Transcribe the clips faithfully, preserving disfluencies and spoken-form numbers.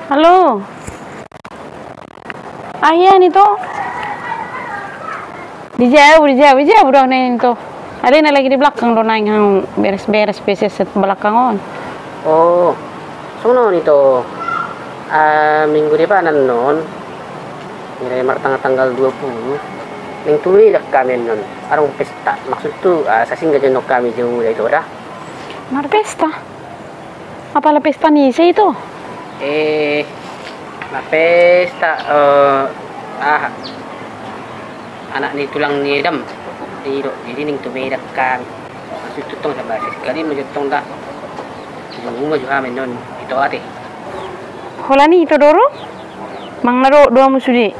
Halo. Ah, iya, Nito. Di jabu, di jabu, di jabu do, Nito. Alai na lagi di belakang do, naeng hau beres-beres pe sian belakang on. Oh, songon on, Nito. Ah, minggu depan annon, mulai martanggal, tanggal dua puluh, naeng tu Medan hami annon. Adong pesta, maksudhu, ah, sasingkat jo annon hami jo mulai tu da. Marpesta? Apala pesta ni ise ito? Eh, marpesta, eh, aha, anak ni tulang ni Adam. I do, jadi naeng tu Medan hami. Maksudhu tong sabar, sekali ma jo tong da. Di rumah jo hami annon, ito ate. Holan i ito do ro? Manang na dohot do hamu sude?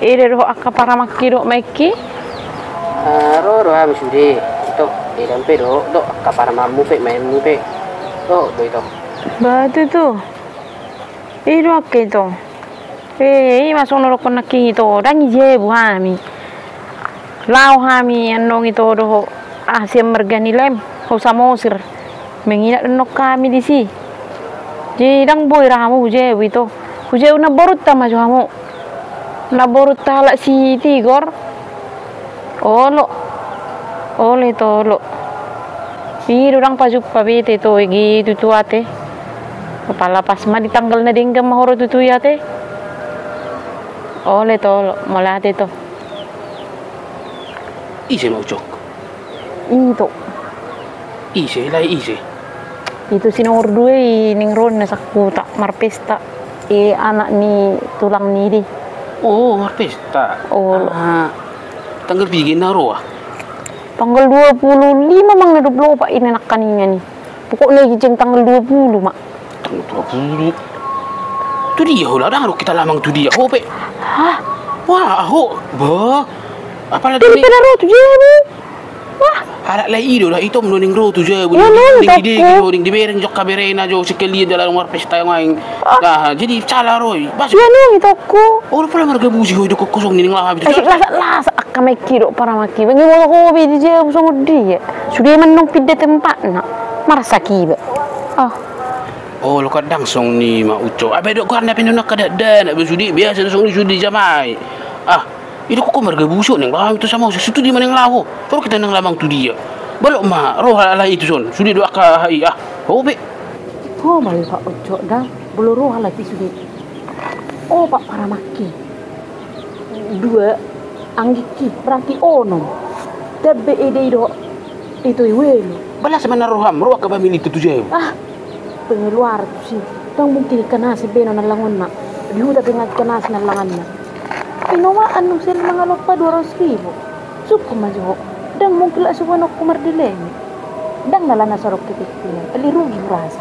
Ida dohot angka paramangki dohot maengki? Ah, ro do hami sude. Ito, ida pe dohot, dohot angka paramangmu pe, maengmu pe. Dohot do ito. Ba tutu. I do angka ito. Eh, i ma songon na dohonon nangkin ito, ndang i jabu hami. Laho hami annon ito dohot, ah, sian marga ni Lem, ho Samosir. Menginap do annon hami disi. Jadi ndang boi ra hamu hujabu ito. Hujabu namborunta ma jo hamu. Namborunta halak si Tigor. Olo. Olo ito, olo. I do, ndang pajumpa be ito, ege tutu ate. Apala pas ma di tanggal na denggan ma ho ro tutu i ate. Olo ito, olo. Mauliate ito. Ise ma, Ucok? Ito. Ise, lae ise? Ito si nomor dua i, naeng ro na sangkuta marpesta. Eh, anak ni tulang ni di. Oh, marpesta. Oh. Ah, tanggal piga na ro, ah? Tanggal dua puluh lima manang na dua puluh opat i na nangkaningan i. Pokokna i ginjang tanggal dua puluh ma. Tanggal dua puluh. Tu dia ho, laho, ndang adong hita lamang tu dia ho pe. Hah? Wah, aho. Bah. Apala dia pe na ro tu jabu. Wah. Halak lae i do da, ito ma naeng ro tu jabu. Naeng didenggan jo, naeng dibereng jo angka berena jo, sekalian jala adong marpesta i. Ah. Nah, jadi sala ro i. Bas. Ia, naeng ito ho. Oh, pola marga Busi ho, idokkon ho songon i, naeng laho hami tu jabu. Lasak-lasak angka maengki dohot paramangki. Bang, iboto ho be di jabu songon dia. Sude ma annon pinda tempatna. Marsak iba. Ah. Oh, lo, kadang songon i ma, Ucok. Ai ba didok goarna pe annon angka dakdanak be sude, biasa do songon i sude jamai. Ah, idokkon ho marga Busi ho, naeng laho hami tu Samosir, tu dia ma naeng laho. Ro hita naeng lamang tu dia. Balok ma, ro halak lae i tuson. Sude do angka aha i, ah. Ho be. Ho ma i, Pak Ucok da. Molo ro halak i sude. Opat paramangki. Dua anggingki, berarti onom. Dang be eda i dohot ito i, ualu. Balas ma na roham, ro angka pamilita tu jabu. Ah, pengeluar tusi. Ndang mungkin ingkon asi be annon allangonna. Di huta pe nga ingkon asi na allanganna. Inowaan muse lima ngalopa dua ratus ribu. Sungkun ma jo ho. Ndang mungkin laos huboanonku mardalan i. Ndang na laho na so adong kepentingan. Alai rugi hurasa.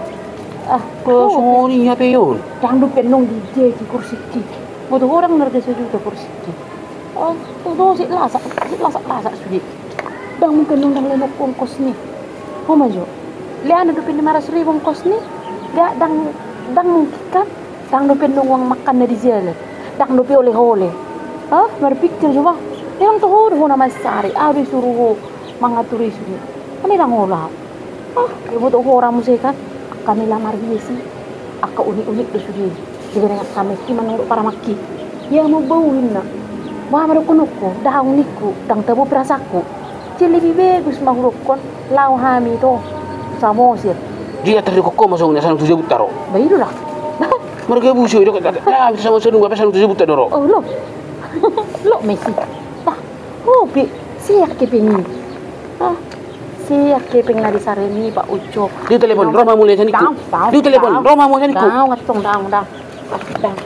Ah, songon i hape on. Ndang dope annon dijaji kursingki. Boto ho, ndang na arga sajuta kursingki. Oh, tutu, sian lasak, sian lasak-lasak sude. Ndang mungkin annon ndang lehonon ongkos ni. Ho ma jo. Lehonon dope lima ratus ribu ongkos ni. Ndang, ndang mungkin kan. Ndang dope annon uang makanna di jalan. Ndang dope oleh-oleh. Hah, marpikir jo bah. Emang tu ho do ho na mansari. Ahu do isuru ho mangatur i sude. Kan ndang olo. Ah, iboto ho ra muse kan, angka na lamar hias i, angka unik-unik do sude. Dibereng angka maengki manang dohot paramangki. Ia ma bau inna. Bah, ma dohononku, daong ningku, ndang tabo perasangku. Jadi lebih bagus ma hudokkon, laho hami tu Samosir. Dia tardok ho ma songon i, asa naeng tu jabunta ro. Ba i do lah. Marga Busi ho, dok, lah, Samosir nunga, asa naeng tu jabunta do ro. Oh, lo. Lo, Messi. Bah, ho pe, sehat hepeng i. Ah. Siak hepeng na di sari ni Pak Ucok. Dia telepon, ro ma muse sian ningku. Daong, daong, dia telepon, daong, ro ma muse sian ningku. Daong, attong, daong, daong. Daong.